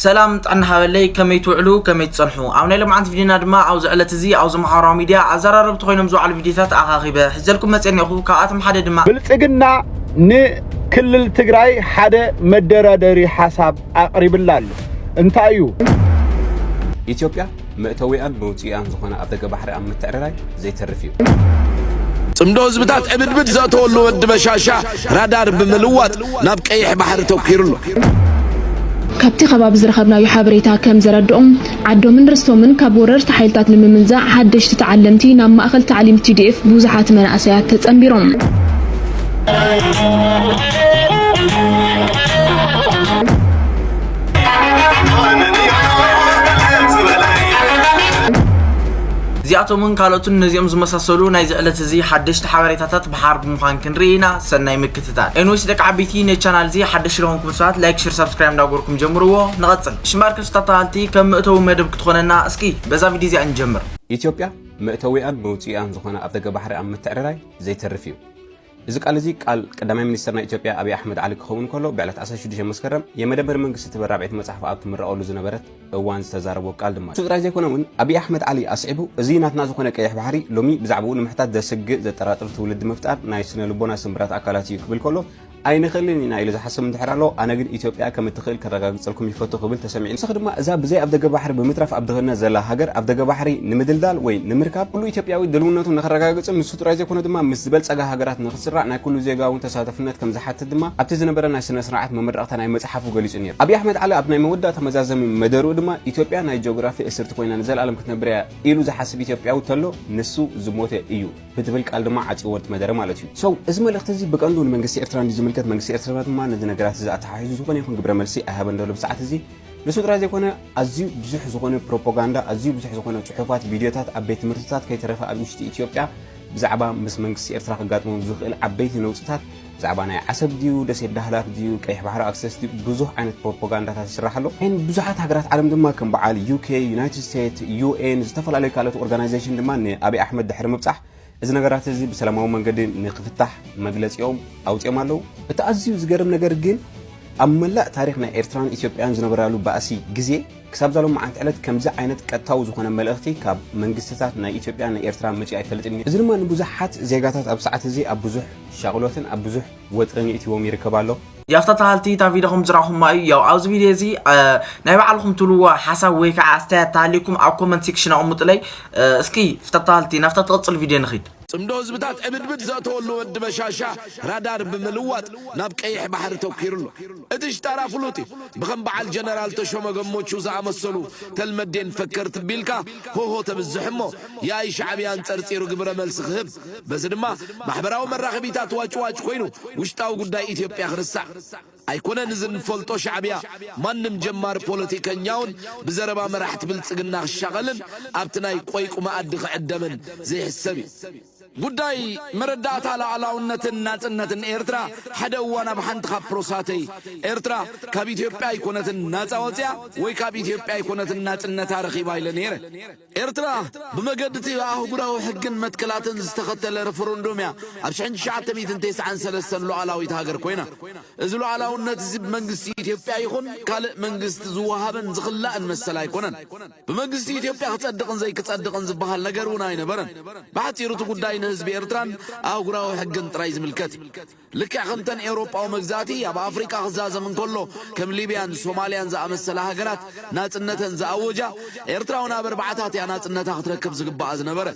ሰላም ጥዕና ሃበለይ፣ ከመይ ትውዕሉ፣ ከመይ ትጸንሑ? ኣብ ናይ ሎምዓንቲ ቪድዮና ድማ ኣብዚ ዕለት እዚ ኣብዚ ማሕበራዊ ሚድያ ኣዘራረብቲ ኮይኖም ዝውዓሉ ቪድዮታት ኣኻኺበ ሒዘልኩም መጽኤ እኒኹ። ካብኣቶም ሓደ ድማ ብልጽግና ንክልል ትግራይ ሓደ መደራደሪ ሓሳብ ኣቕሪብላ ኣሎ። እንታይ እዩ? ኢትዮጵያ መእተዊኣን መውፅኢኣን ዝኾነ ኣብ ደገ ባሕሪ ኣብ ምትዕርራይ ዘይተርፍ እዩ። ጽምዶ ህዝብታት ዕብድብድ ዘእተወሉ ወዲ በሻሻ ራዳር ብምልዋጥ ናብ ቀይሕ ባሕሪ ተኪሩ ኣሎ። ካብቲ ከባቢ ዝረኸብናዮ ሓበሬታ ከም ዘረድኦም፣ ዓዶምን ርስቶምን ካብ ወረርቲ ሓይልታት ንምምንዛዕ ሓደሽቲ ተዓለምቲ ናብ ማእኸል ታዕሊም ቲ ዲ ኤፍ ብዙሓት መናእሰያት ተጸንቢሮም። እዚኣቶምን ካልኦትን ነዚኦም ዝመሳሰሉ ናይዚ ዕለት እዚ ሓደሽቲ ሓበሬታታት ብሓር ብምዃን ክንርኢ ኢና። ሰናይ ምክትታል። ኤንዌስ ደቂ ዓበይቲ፣ ነዚ ቻናል እዚ ሓደሽቲ ዝኾንኩም ሰባት ላይክ፣ ሸር፣ ሳብስክራይብ እንዳገበርኩም ጀምርዎ። ንቐጽል። ሽምባር ክስታት ተሃልቲ ከም መእተዊ መደብ ክትኾነና እስኪ በዛ ቪድዮ እዚኣ ንጀምር። ኢትዮጵያ መእተዊኣን መውፅኢኣን ዝኾነ ኣብ ደገ ባሕሪ ኣብ ምትዕርራይ ዘይተርፍ እዩ። እዚ ቃል እዚ ቃል ቀዳማይ ሚኒስትርና ኢትዮጵያ ኣብይ ኣሕመድ ዓሊ ክኸውን ከሎ ብዕለት ዓሰርተ ሽዱሽተ መስከረም የመደመር መንግስቲ ትብል ራብዐይቲ መፅሓፍ ኣብ ትምረቐሉ ዝነበረት እዋን ዝተዛረቦ ቃል ድማ እዩ። እሱ ጥራይ ዘይኮነ እውን ኣብይ ኣሕመድ ዓሊ ኣስዒቡ እዚ ናትና ዝኾነ ቀይሕ ባሕሪ ሎሚ ብዛዕባኡ ንምሕታት ዘስግእ ዘጠራጥር ትውልዲ ምፍጣር ናይ ስነ ልቦና ስምብራት ኣካላት እዩ ክብል ከሎ ኣይንኽእልን ኢና ኢሉ ዝሓስብ እንድሕር ኣሎ ኣነ ግን ኢትዮጵያ ከም እትኽእል ከረጋግፀልኩም ይፈቱ ክብል ተሰሚዑ። ንስኺ ድማ እዛ ብዘይ ኣብ ደገ ባሕሪ ብምትራፍ ኣብ ድኽነት ዘላ ሃገር ኣብ ደገ ባሕሪ ንምድልዳል ወይ ንምርካብ ኩሉ ኢትዮጵያዊ ድልውነቱ ንኸረጋግፅን ንሱ ጥራይ ዘይኮነ ድማ ምስ ዝበልፀጋ ሃገራት ንኽስራዕ ናይ ኩሉ ዜጋ እውን ተሳተፍነት ከም ዝሓትት ድማ ኣብቲ ዝነበረ ናይ ስነ ስርዓት መመረቕታ ናይ መፅሓፉ ገሊፁ ነይሩ። ኣብይ ኣሕመድ ዓሊ ኣብ ናይ መወዳእታ መዛዘሚ መደርኡ ድማ ኢትዮጵያ ናይ ጂኦግራፊ እስርቲ ኮይና ንዘለኣለም ክትነብር እያ ኢሉ ዝሓስብ ኢትዮጵያዊ ተሎ ንሱ ዝሞተ እዩ ብትብል ቃል ድማ ዓፂዎ እቲ መደረ ማለት እዩ። So እዚ መልእኽቲ እዚ ብቀንዱ ንመንግስቲ ኤርትራ እንድዩ ዝምልከት። መንግስቲ ኤርትራ ድማ ነዚ ነገራት እዚ ኣተሓሒዙ ዝኾነ ይኹን ግብረ መልሲ ኣይሃበን ዘሎ ብሰዓት እዚ። ንሱ ጥራይ ዘይኮነ ኣዝዩ ብዙሕ ዝኾነ ፕሮፓጋንዳ፣ ኣዝዩ ብዙሕ ዝኾነ ፅሑፋት፣ ቪድዮታት ኣብ ቤት ትምህርትታት ከይተረፈ ኣብ ውሽጢ ኢትዮጵያ ብዛዕባ ምስ መንግስቲ ኤርትራ ከጋጥሞም ዝኽእል ዓበይቲ ነውፅታት፣ ብዛዕባ ናይ ዓሰብ ድዩ፣ ደሴት ዳህላክ ድዩ፣ ቀይሕ ባሕሪ ኣክሰስ ድዩ፣ ብዙሕ ዓይነት ፕሮፓጋንዳታት ይስራሕ ኣሎ። And ብዙሓት ሃገራት ዓለም ድማ ከም በዓል ዩ ኬ፣ ዩናይትድ ስቴትስ፣ ዩ ኤን፣ ዝተፈላለዩ ካልኦት ኦርጋናይዜሽን ድማ ንኣብይ ኣሕመድ ድሕሪ ምብጻሕ እዚ ነገራት እዚ ብሰላማዊ መንገዲ ንክፍታሕ መግለጺኦም ኣውጺኦም ኣለዉ። እቲ ኣዝዩ ዝገርም ነገር ግን ኣብ መላእ ታሪኽ ናይ ኤርትራን ኢትዮጵያን ዝነበራሉ ባእሲ ግዜ ክሳብ እዛ ሎማዓንቲ ዕለት ከምዚ ዓይነት ቀጥታዊ ዝኾነ መልእኽቲ ካብ መንግስትታት ናይ ኢትዮጵያን ናይ ኤርትራን መጺኡ ኣይፈልጥን እዩ። እዚ ድማ ንብዙሓት ዜጋታት ኣብ ሰዓት እዚ ኣብ ብዙሕ ሻቕሎትን ኣብ ብዙሕ ወጥርን የእትዎም ይርከብ ኣሎ። ያፍታ ተሃልቲ እታ ቪድዮ ከም ዝረኣኹማ እዩ። ያው ኣብዚ ቪድዮ እዚ እ፣ ናይ ባዕልኹም ትብልዎ ሓሳብ ወይ ከዓ ኣስተያየት ተሃልይኩም ኣብ ኮመንት ሴክሽን ኣቕምጡለይ። እ፣ እስኪ ፍታ ተሃልቲ ናብታ ትቕፅል ቪድዮ ንኺድ። ጽምዶ ህዝብታት ዕብድብድ ዘእተወሉ ወዲ በሻሻ ራዳር ብምልዋጥ ናብ ቀይሕ ባሕሪ ተኪሩ ኣሎ። እቲ ሽጣራ ፍሉጥ እዩ። ብኸም በዓል ጀነራል ተሾመ ገሞቹ ዝኣመሰሉ ተልመዴን ፈከርቲ ቢልካ ሆሆ ተብዝሕ እሞ ያይ ሻዕብያ ኣንጸርጺሩ ግብረ መልሲ ክህብ በዚ ድማ ማሕበራዊ መራኸቢታት ዋጭዋጭ ኮይኑ ውሽጣዊ ጉዳይ ኢትዮጵያ ክርስዕ ኣይኮነን። እዚ ንፈልጦ ሻዕብያ ማንም ጀማሪ ፖለቲከኛውን ብዘረባ መራሕቲ ብልጽግና ክሻቐልን ኣብቲ ናይ ቆይቁ መኣዲ ክዕደምን ዘይሕሰብ እዩ። ጉዳይ መረዳእታ ሉዓላውነትን ናጽነትን ኤርትራ ሓደ እዋን ኣብ ሓንቲ ካብ ፕሮሳተይ ኤርትራ ካብ ኢትዮጵያ ኣይኮነትን ናጻ ወጽያ ወይ ካብ ኢትዮጵያ ኣይኮነትን ናጽነታ ረኺባ ኢለ ነይረ። ኤርትራ ብመገዲ እቲ ኣህጉራዊ ሕግን መትከላትን ዝተኸተለ ረፈረንዱም እያ ኣብ ሽሕን ትሽዓተ ሚእትን ተስዓን ሰለስተን ሉዓላዊት ሃገር ኮይና። እዚ ሉዓላውነት እዚ ብመንግስቲ ኢትዮጵያ ይኹን ካልእ መንግስቲ ዝወሃብን ዝኽላእን መሰል ኣይኮነን። ብመንግስቲ ኢትዮጵያ ክጸድቕን ዘይክጸድቕን ዝበሃል ነገር እውን ኣይነበረን። ብሓጺሩ እቲ ጉዳይ ንህዝቢ ኤርትራን ኣህጉራዊ ሕግን ጥራይ ዝምልከት እዩ። ልክዕ ከምተን ኤውሮጳዊ መግዛእቲ ኣብ ኣፍሪቃ ክዛዘም እንከሎ ከም ሊብያን ሶማልያን ዝኣመሰላ ሃገራት ናጽነተን ዝኣወጃ ኤርትራ እውን ኣብ ኣርባዓታት እያ ናጽነታ ክትረክብ ዝግባኣ ዝነበረ።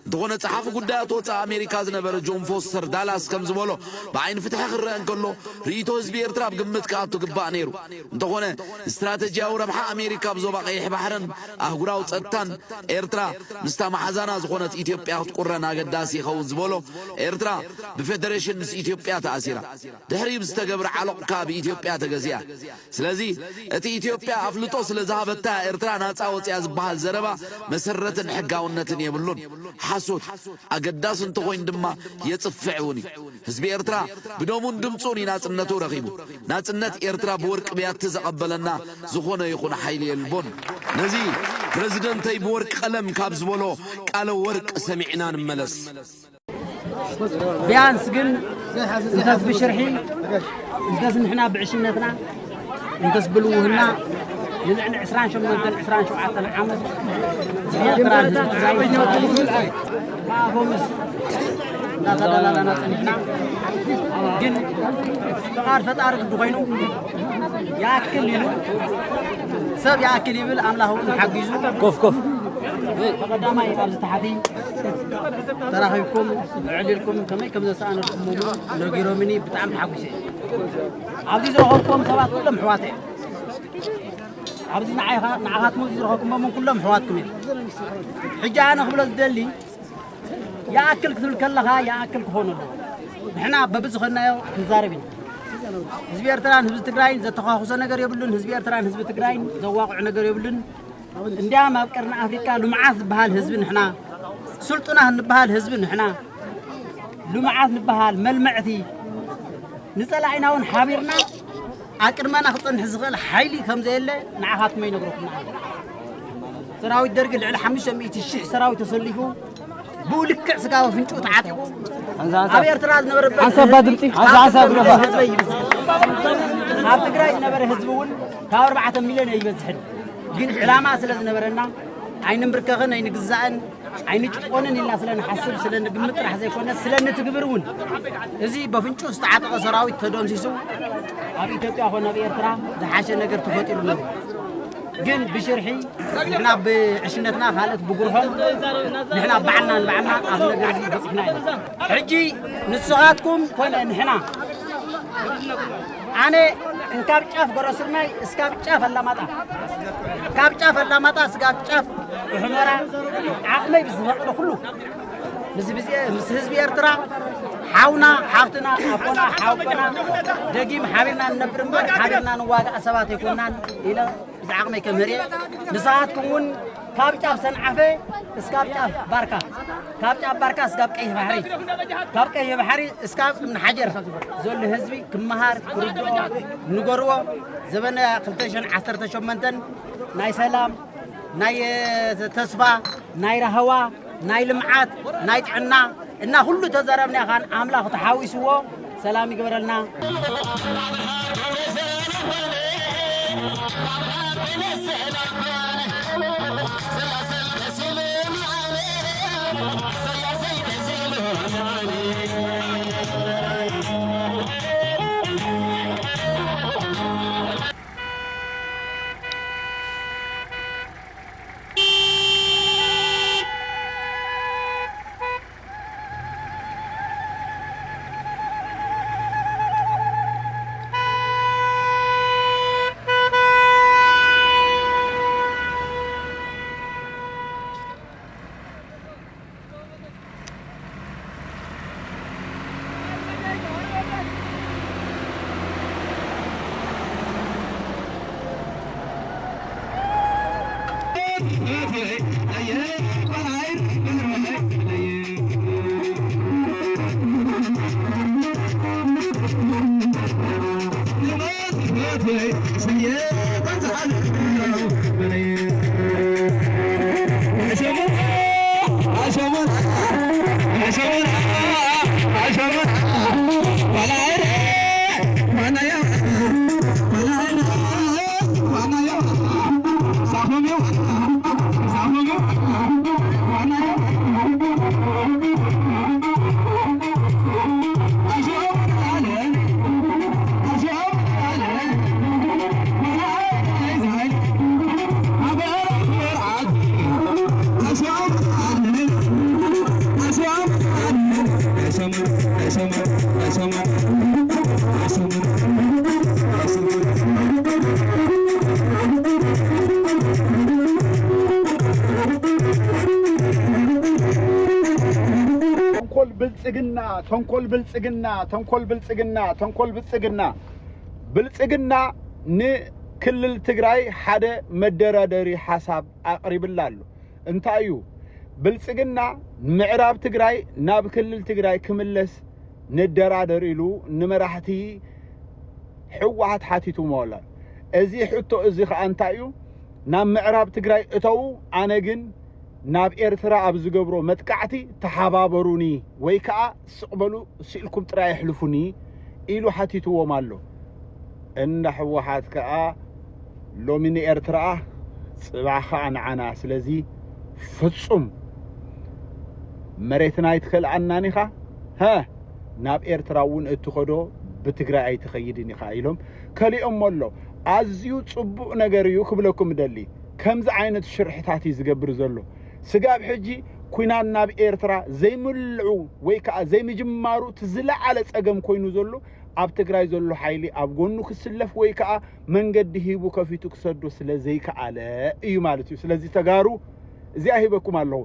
እንተኾነ ጸሓፊ ጉዳያት ወጻኢ ኣሜሪካ ዝነበረ ጆን ፎስተር ዳላስ ከም ዝበሎ ብዓይኒ ፍትሒ ክረአ እንከሎ ርእይቶ ህዝቢ ኤርትራ ኣብ ግምት ክኣቱ ግባእ ነይሩ። እንተኾነ ስትራተጂያዊ ረብሓ ኣሜሪካ ኣብ ዞባ ቀይሕ ባሕርን ኣህጉራዊ ጸጥታን ኤርትራ ምስታ መሓዛና ዝኾነት ኢትዮጵያ ክትቁረን ኣገዳሲ ይኸውን ዝበሎ ኤርትራ ብፌደሬሽን ምስ ኢትዮጵያ ተኣሲራ። ድሕሪኡ ብዝተገብረ ዓሎቕ ከኣ ብኢትዮጵያ ተገዚኣ። ስለዚ እቲ ኢትዮጵያ ኣፍልጦ ስለ ዝሃበታ ኤርትራ ናጻ ወጺኣ ዝበሃል ዘረባ መሰረትን ሕጋውነትን የብሉን። ሓሶት ኣገዳሲ እንተኾይኑ ድማ የጽፍዕ እውን እዩ። ህዝቢ ኤርትራ ብደሙን ድምጹን እዩ ናጽነቱ ረኺቡ። ናጽነት ኤርትራ ብወርቂ ብያቲ ዘቐበለና ዝኾነ ይኹን ሓይሊ የልቦን። ነዚ ፕረዚደንተይ ብወርቂ ቀለም ካብ ዝበሎ ቃለ ወርቂ ሰሚዕና ንመለስ። ቢያንስ ግን እንተስ ብሽርሒ እንተስ ንሕና ብዕሽነትና እንተስ ብልውህና ንልዕሊ ዕስራን ሸሞንተን ዕስራን ሸውዓተን ዓመት ንኤርትራን ህዝቢ ትግራይ ከኣፎምስ እንዳተደላላና ጸኒሕና። ግን ፍቓድ ፈጣሪ ግዲ ኮይኑ ይኣክል ኢሉ፣ ሰብ ይኣክል ይብል፣ ኣምላኽ እውን ሓጊዙ ኮፍ ኮፍ ብቐዳማይ ኣብዚ ታሕቲ ተራኺብኩም ኣዕሊልኩም ከመይ ከም ዘሰኣነልኩም እውን ነጊሮምኒ። ብጣዕሚ ተሓጒሰ እየ። ኣብዚ ዝረኸብኩም ሰባት ኩሎም ኣሕዋት እዮም። ኣብዚ ንዓኻ ንዓኻትኩም ዝረኸብኩሞም ኩሎም ኣሕዋትኩም እዮም። ሕጂ ኣነ ክብሎ ዝደሊ፣ ይኣክል ክትብል ከለኻ ይኣክል ክኾኑ ኣለዎ። ንሕና በብዝኸድናዮ ክንዛረብ ኢና። ህዝቢ ኤርትራን ህዝቢ ትግራይን ዘተኻኽሶ ነገር የብሉን። ህዝቢ ኤርትራን ህዝቢ ትግራይን ዘዋቕዑ ነገር የብሉን። እንዲያም ኣብ ቀርኒ ኣፍሪቃ ልምዓት ዝበሃል ህዝቢ ንሕና፣ ስልጡናት ንበሃል ህዝቢ ንሕና፣ ልምዓት ንበሃል መልምዕቲ ንጸላኢና እውን ሓቢርና ኣቅድመና ክጸንሕ ዝኽእል ሓይሊ ከም ዘየለ ንዓኻትኩም ኣይነግረኩም። ሰራዊት ደርጊ ልዕሊ ሓሙሽተ ሚእቲ ሽሕ ሰራዊት ተሰሊፉ ብኡ ልክዕ ስጋዊ ፍንጭኡ ተዓጢቑ ኣብ ኤርትራ ዝነበረ ሓንሳብ ድምፂ፣ ሓንሳብ ሓንሳብ ድምፂ። ህዝበይ ይብዝሕ። ኣብ ትግራይ ዝነበረ ህዝቢ እውን ካብ ኣርባዕተ ሚልዮን ኣይበዝሕን። ግን ዕላማ ስለ ዝነበረና ኣይንምብርከኽን ኣይንግዛእን ኣይንጭቆንን ኢልና ስለ ንሓስብ ስለ ንግምት ጥራሕ ዘይኮነ ስለ ንትግብር እውን እዚ በፍንጩ ዝተዓጠቐ ሰራዊት ተደምሲሱ ኣብ ኢትዮጵያ ኮነ ኣብ ኤርትራ ዝሓሸ ነገር ተፈጢሩ ነይሩ። ግን ብሽርሒ ንሕና ብዕሽነትና ካልኦት ብጉርሖም ንሕና ባዕልና ንባዕልና ኣብ ነገር እዚ በፂሕና ኢና። ሕጂ ንስኻትኩም ኮነ ንሕና ኣነ እንካብ ጫፍ ገረስርናይ እስካብ ጫፍ ኣላማጣ፣ ካብ ጫፍ ኣላማጣ እስካብ ጫፍ ሑመራ ዓቕመይ ብዝፈቐደ ኩሉ ምስ ብዚ-፣ ምስ ህዝቢ ኤርትራ ሓውና ሓፍትና ኣቦና ሓውቦና ደጊም ሓቢርና ንነብር እምበር ሓቢርና ንዋጋእ ሰባት ኣይኮናን ኢለ ብዝዓቕመይ ከምህር እየ። ንስኻትኩም እውን ካብ ጫፍ ሰንዓፈ እስካብ ጫፍ ባርካ፣ ካብ ጫፍ ባርካ እስካብ ቀይሕ ባሕሪ፣ ካብ ቀይሕ ባሕሪ እስካብ እምኒ ሓጀር ዘሎ ህዝቢ ክመሃር ክርድኦ ንገርዎ። ዘበነ ክልተ ሽሕን ዓሰርተ ሸሞንተን ናይ ሰላም፣ ናይ ተስፋ፣ ናይ ራህዋ፣ ናይ ልምዓት፣ ናይ ጥዕና እና ኩሉ ተዘረብና ኻን ኣምላኽ ተሓዊስዎ ሰላም ይግበረልና። ተንኮል ብልጽግና፣ ተንኮል ብልጽግና፣ ተንኮል ብልጽግና፣ ተንኮል ብልጽግና። ብልጽግና ንክልል ትግራይ ሓደ መደራደሪ ሓሳብ ኣቕሪብላ ኣሎ። እንታይ እዩ? ብልጽግና ምዕራብ ትግራይ ናብ ክልል ትግራይ ክምለስ ንደራደር ኢሉ ንመራሕቲ ህወሓት ሓቲቱዎም ኣሎ። እዚ ሕቶ እዚ ኸኣ እንታይ እዩ? ናብ ምዕራብ ትግራይ እተዉ፣ ኣነ ግን ናብ ኤርትራ ኣብ ዝገብሮ መጥቃዕቲ ተሓባበሩኒ ወይ ከኣ ስቕ በሉ፣ ስኢልኩም ጥራይ ኣሕልፉኒ ኢሉ ሓቲቱዎም ኣሎ። እንዳ ህወሓት ከኣ ሎሚ ንኤርትራ፣ ጽባሕ ኸኣ ንዓና። ስለዚ ፍጹም መሬትና ኣይትከልኣናን ኢኻ። ሀ፣ ናብ ኤርትራ እውን እትኸዶ ብትግራይ ኣይትኸይድን ኢኻ ኢሎም ከሊኦሞ ኣሎ። ኣዝዩ ጽቡቕ ነገር እዩ ክብለኩም እደሊ። ከምዚ ዓይነት ሽርሕታት እዩ ዝገብር ዘሎ። ስጋብ ሕጂ ኲናት ናብ ኤርትራ ዘይምልዑ ወይ ከኣ ዘይምጅማሩ እቲ ዝለዓለ ጸገም ኮይኑ ዘሎ ኣብ ትግራይ ዘሎ ሓይሊ ኣብ ጎኑ ክስለፍ ወይ ከኣ መንገዲ ሂቡ ከፊቱ ክሰዶ ስለ ዘይከኣለ እዩ ማለት እዩ። ስለዚ ተጋሩ እዚኣ ሂበኩም ኣለኹ።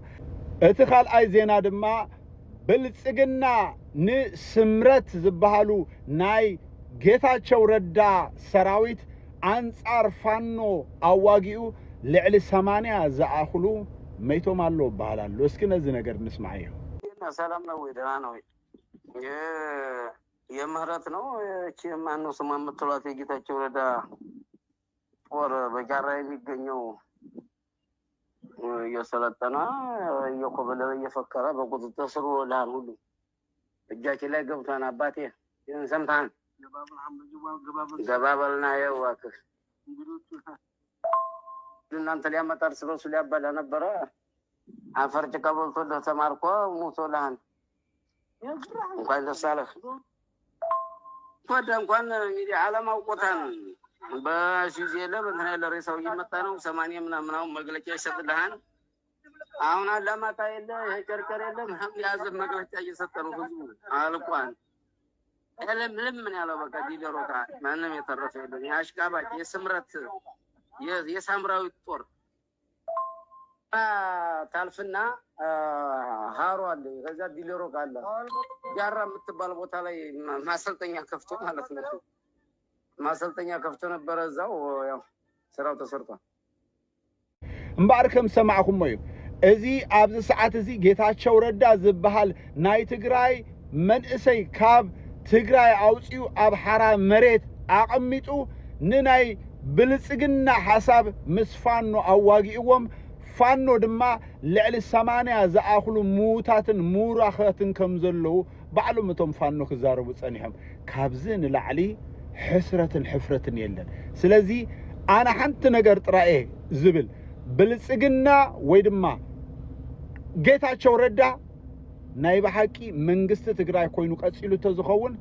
እቲ ካልኣይ ዜና ድማ ብልጽግና ንስምረት ዝበሃሉ ናይ ጌታቸው ረዳ ሰራዊት ኣንጻር ፋኖ ኣዋጊኡ ልዕሊ ሰማንያ ዝኣኽሉ መይቶም ኣሎ ይበሃል ኣሎ። እስኪ ነዚ ነገር ንስማዓዮ። ሰላም ነው ወይ? ደህና ነው ወይ? የ- የምህረት ነው። እቺ ማነው ስሟ የምትሏት የጌታቸው ረዳ ጦር በጃራ የሚገኘው እየሰለጠነ እየኮበለለ እየፈከረ በቁጥጥር ስር ውለሃል። ሁሉ እጃችን ላይ ገብቷን። አባቴ ይህን ሰምተሃል? ገባ በልና። ይኸው እባክህ እናንተ ሊያመጣ እርስ በርሱ ሊያባላ ነበረ። አፈር ጭቃ በልቶ ተማርኮ ሙቶ ለሃል። እንኳን ደስ አለህ። ወደ እንኳን ሚዲያ ዓለም አውቆታል። በሱዚ የለ በእንትና ያለ ሬሳው እየመጣ ነው። ሰማንያ ምናምን አሁን መግለጫ ይሰጥልሃል። አሁን አላማጣ የለ ይሄ ጨርጨር የለ ምናምን የያዘ መግለጫ እየሰጠ ነው። ህዝቡ አልቋል። ምንም ምን ያለው በቃ ዲደሮታ ማንም የተረፈ የለም። የአሽቃባጭ የስምረት የ- የሳምራዊት ጦር ታልፍና አ፣ ሃሮ አለ፣ ከዛ ዲለሮግ አለ። ጃራ የምትባል ቦታ ላይ ማ- ማሰልጠኛ ከፍቶ ማለት ነው። ማሰልጠኛ ከፍቶ ነበረ። እዛው ያው ስራው ተሰርቷል። እምበኣር ከም ዝሰማዕኹሞ እዩ። እዚ ኣብዚ ሰዓት እዚ ጌታቸው ረዳ ዝበሃል ናይ ትግራይ መንእሰይ ካብ ትግራይ ኣውፂኡ ኣብ ሓራ መሬት ኣቐሚጡ ንናይ ብልፅግና ሓሳብ ምስ ፋኖ ኣዋጊእዎም፣ ፋኖ ድማ ልዕሊ ሰማንያ ዝኣኽሉ ምዉታትን ምዉራኻትን ከም ዘለዉ ባዕሎም እቶም ፋኖ ክዛረቡ ጸኒሖም። ካብዚ ንላዕሊ ሕስረትን ሕፍረትን የለን። ስለዚ ኣነ ሓንቲ ነገር ጥራይ እየ ዝብል፣ ብልጽግና ወይ ድማ ጌታቸው ረዳ ናይ ብሓቂ መንግስቲ ትግራይ ኮይኑ ቀጺሉ እንተዝኸውን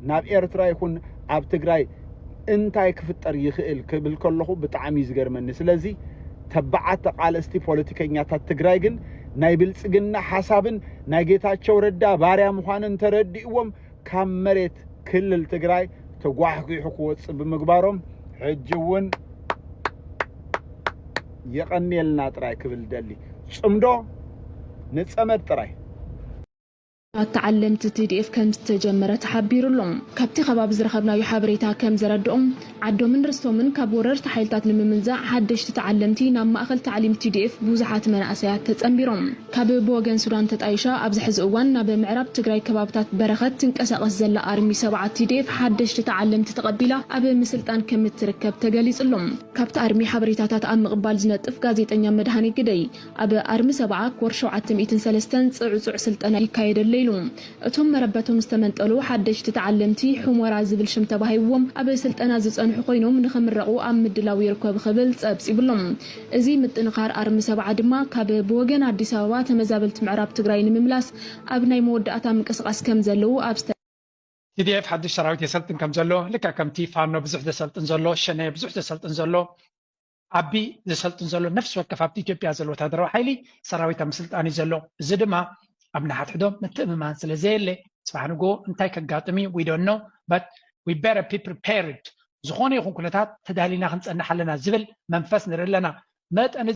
ናብ ኤርትራ ይኹን ኣብ ትግራይ እንታይ ክፍጠር ይኽእል ክብል ከለኹ ብጣዕሚ እዩ ዝገርመኒ። ስለዚ ተባዓት ተቓለስቲ ፖለቲከኛታት ትግራይ ግን ናይ ብልጽግና ሓሳብን ናይ ጌታቸው ረዳ ባርያ ምዃንን ተረዲእዎም ካብ መሬት ክልል ትግራይ ተጓሕጒሑ ክወፅእ ብምግባሮም ሕጂ እውን የቐንየልና ጥራይ ክብል ደሊ። ፅምዶ ንፀመድ ጥራይ። ተዓለምቲ ቲ ዲ ኤፍ ከም ዝተጀመረ ተሓቢሩ ኣሎ። ካብቲ ከባቢ ዝረኸብናዮ ሓበሬታ ከም ዘረድኦም ዓዶምን ርስቶምን ካብ ወረርቲ ሓይልታት ንምምንዛዕ ሓደሽቲ ተዓለምቲ ናብ ማእኸል ታዕሊም ቲ ዲ ኤፍ ብዙሓት መናእሰያት ተፀንቢሮም። ካብ ብወገን ሱዳን ተጣይሻ ኣብዚ ሕዚ እዋን ናብ ምዕራብ ትግራይ ከባብታት በረኸት ትንቀሳቐስ ዘላ ኣርሚ ሰብዓ ቲ ዲ ኤፍ ሓደሽቲ ተዓለምቲ ተቐቢላ ኣብ ምስልጣን ከም እትርከብ ተገሊፁ ኣሎ። ካብቲ ኣርሚ ሓበሬታታት ኣብ ምቕባል ዝነጥፍ ጋዜጠኛ መድሃኔ ግደይ ኣብ ኣርሚ ሰብዓ ኮር ሸውዓተ ሚእትን ሰለስተን ፅዕፁዕ ስልጠና ይካየደሉ ኢሉ። እቶም መረበቶም ዝተመንጠሉ ሓደሽቲ ተዓለምቲ ሑመራ ዝብል ሽም ተባሂብዎም ኣብ ስልጠና ዝፀንሑ ኮይኖም ንኽምረቑ ኣብ ምድላው ይርከቡ ክብል ፀብፂቡ ኣሎ። እዚ ምጥንኻር ኣርሚ ሰብዓ ድማ ካብ ብወገን ኣዲስ ኣበባ ተመዛበልቲ ምዕራብ ትግራይ ንምምላስ ኣብ ናይ መወዳእታ ምንቅስቓስ ከም ዘለዉ ኣብ ቲ ዲ ኤፍ ሓድሽ ሰራዊት የሰልጥን ከም ዘሎ፣ ልክዕ ከምቲ ፋኖ ብዙሕ ዘሰልጥን ዘሎ፣ ሸኔ ብዙሕ ዘሰልጥን ዘሎ፣ ኣቢ ዘሰልጥን ዘሎ፣ ነፍሲ ወከፍ ኣብቲ ኢትዮጵያ ዘሎ ወታደራዊ ሓይሊ ሰራዊት ኣብ ምስልጣን እዩ ዘሎ። እዚ ድማ ኣብ ንሓድሕዶም ምትእምማን ስለ ዘየለ፣ ጽባሕ ንግሆ እንታይ ከጋጥም እዩ we don't know, but we better be prepared። ዝኾነ ይኹን ኩነታት ተዳሊና ክንጸንሕ ኣለና ዝብል መንፈስ ንርኢ ኣለና። መጠን